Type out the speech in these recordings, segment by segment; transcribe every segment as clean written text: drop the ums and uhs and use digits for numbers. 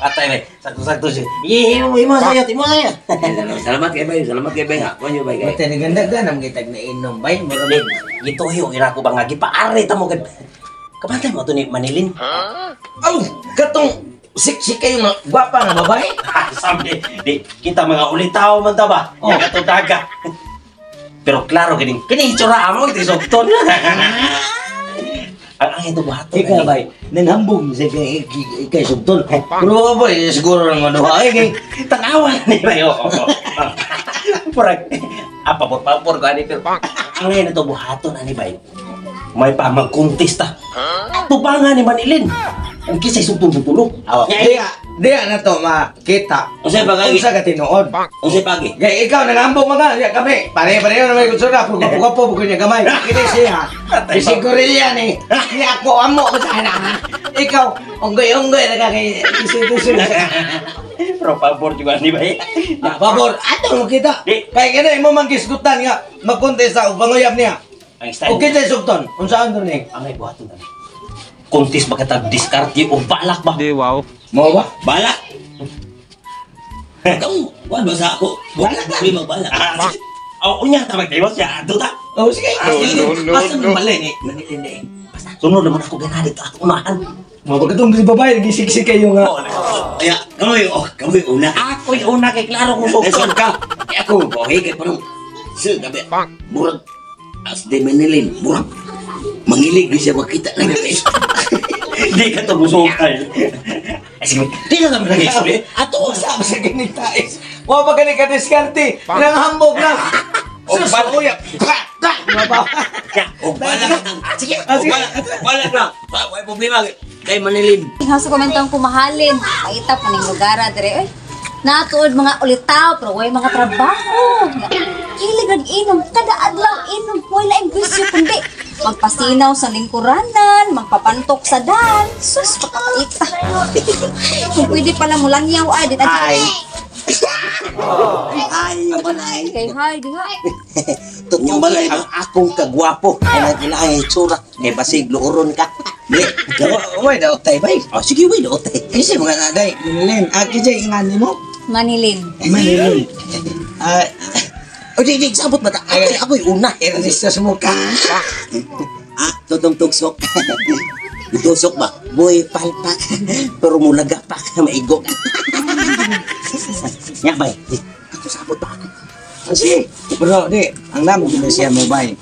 Patay bay. Sakto-sakto siya. Iye, imo imo sayot, imo sayot. Salamat kay bay, salamat kay bay ha. Kuan bay kay. Mata ni ganda ganam kitag na inom bay. Mura Di, gituyo ira ko ba nga gipaari ta mo kay. Kabantay mo to ni Manilin. Aw, katong siksik kayo nga gwapa nga babae. Sabi, di kita mga ulitaw man ta ba? Oh. Oh. Katong daga. Pero klaro kining kini itsura amo iti sugton. Ang ito buhaton. Ikaw bay, nanghambog sa kay kay sugton. Pero bay, siguro nang ano ay kay Tanawa ni bay. Oo. Purag apa por pabor ko ani pero ang ngayon ito buhaton ani bay. May pa magkontesta. Tubangan ni Manilin. Ang kisay sugton tutulog. Aw. Diya, diya na to makita. Unsay bagay? Unsa ka tinuod? Unsay pagi? Kay ikaw nanghambog mga diya kami. Pare-pareho na may kutsura, pero gwapo-gwapo bukod niya gamay. Kini siya. Si gorilla ni. Ni ako amo ko sana. Ikaw, unggoy-unggoy na ka kay isi-isi. Pero pabor juga ni bay. Na, pabor, ato mo kita. Di. Kay kini mo man gisgutan nga magkontesta og panguyab niya. Ang style. Okay tayo sugton. Unsaan to ni? Ang ay buhaton ani. Kontis ba katag diskarte o balak ba? Di, wow. Mo ba? Balak. Kamu, kuan ba sa ako? Balak Balak, di magbalak. Ah, oh, unya ta magtiwas siya ato ta. Oh, sige. No, no, no, Basta no. balay ni Manilin ni. Basta sunod naman ako gana dito ato unahan. Mo ba katong si babae gisiksik kayo nga. Oh, Kaya kamoy oh, kamoy una. Ako'y una kay klaro kung Lesson sugton. ka. Kaya ako bohe kay parang sir gabi. Murag as de Manilin, murag mangilig di siya makita na gabi. Di ka to musukal. Ay sige, di na naman lagi istorya. Ato usab sa ginigtais. Wa ba kani ka diskarte? Nanghambog na. Sus, uyab. Pa, pa. Mo ba? Og balak. Sige. Ah, Og sige. balak, balak na. Wa problema kay Manilin. Ingaw sa komentong kumahalin. Paita pa ning lugar dire. Oy, natuod mga ulitaw pero way mga trabaho. Kilig ang inom, kada adlaw inom, way laing bisyo kundi magpasinaw sa lingkuranan, magpapantok sa dan. Sus, pagkapaita. Kung pwede pala mo langyaw ay, di Ay. Ay, balay. Kay hi, diha. Totoo balay ang akong kagwapo. Ay nang ilang itsura. Kay basig luoron ka. Di, Way daw tay bay. Oh, sige, wait, otay. Kasi mga naday, Manilin. Ah, kasi ingani mo? Manilin. Manilin. Ah, O di, di, sabot ba ta? Ako'y una. Ernesto mo ka. Ah, totong tugsok. Tusok ba? Boy, palpak. Pero mulaga pa ka, maigo. Nya, bay. Di, ako sabot ba ako? Sige. Bro, di, ang namo gid siya mo bay.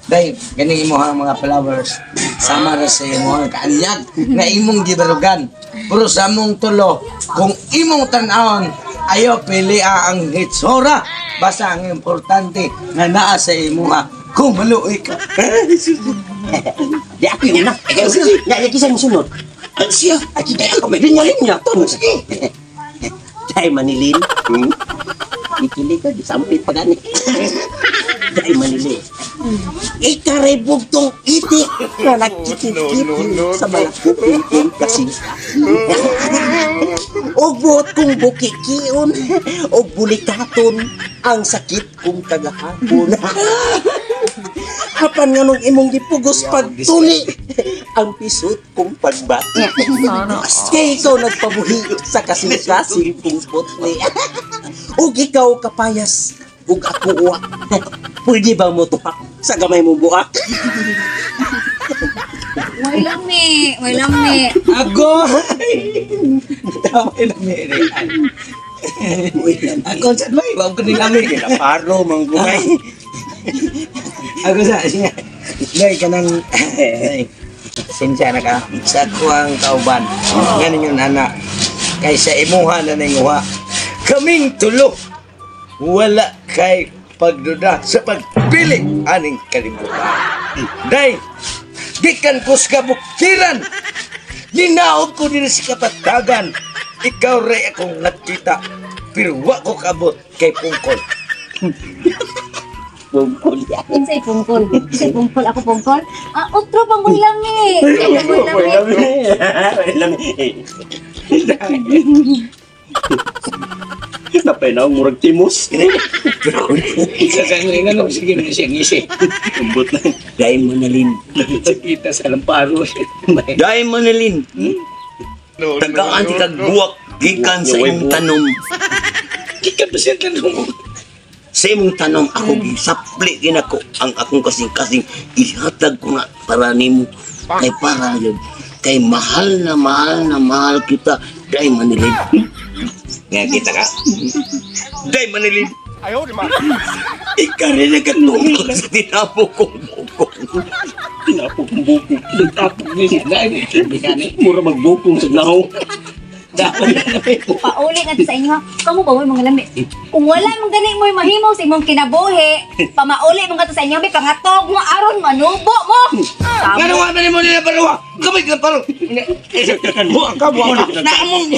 Day, ganing imo ang mga flowers. Sama ra sa imo ang kaanyag na imong gibarugan. Pero sa among tulo, kung imong tan-awon, ayo pili ang hitsura. Basta ang importante nga naa sa imuha kung maluoy ka. Di, ako'y una. Ikaw, sige. Nya, nya, kisay mo sunod. Ay, siya. Ay, sige, ako may linya-linya. To, sige. Dahil Manilin. Ikilig ka, sampit pa gani. Dahil Manilin. Ikarebog tong iti na nagkikit-kit No, no, no, sa no. malakupin kong kasing-kasing. Og buot kong bukikion, og bulikaton, ang sakit kong kagahapon. Apan nga nung imong gipugos pagtuli, ang pisot kong pagbati. Kay ikaw nagpabuhi sa kasing-kasing kong putli. Ug ikaw kapayas, ug ako uwak. Pwede ba mo tupak sa gamay mong buak? Way lami, way lami. Ako! Tama lang ni Ako sa bay, wag ko nilami. Paro, manggumay. Ako sa, sige. Day, kanang, day, sinsya na ka. Sa ako ang kauban. Ganin yun, anak. Kay sa imuha na ninguha. Kaming tulo, wala kay pagduda sa pagpili aning kalibutan. Day, gikan ko sa kabukiran. Ninaog ko din sa kapatagan. Ikaw rin akong nakita. Pero wa ko kabot kay Pungkol. Bungkol yan. Unsay pungkol? Unsay pungkol? Ako pungkol? Ah, otro pang way lami. Way lami. Lami. Napay na ang murag timos. Isa sa nga no, sige na siya ngisi. Umbot na. Dahil Manilin. Sakita sa lamparo. Dahil Manilin. No, Tagaan no, ti no, kag no. buwak. Gikan sa imong tanom. Gikan pa siya tanom. Sa imong tanom ako gisapli ginako ang akong kasing-kasing ihatag ko na para nimo kay para yun kay mahal na mahal na mahal kita Day Manilin. Nga kita ka? Day Manilin. Ayaw, di ma. Ika rin nagkatungkol sa tinapok kong bukong. Tinapok kong bukong. Nagtapok ni siya. Mura magbukong sa naho. Pauli nga sa inyo ha. Kamu ba mo'y mga lami? Kung wala mong gani mo'y mahimo sa imong kinabuhi, pamauli mo nga to sa inyo, may pangatog mo aron manubo mo. Tama. Ngano nga man mo nila paruwa? Kamay ka paro. Buang ka, buang ka. Naamong.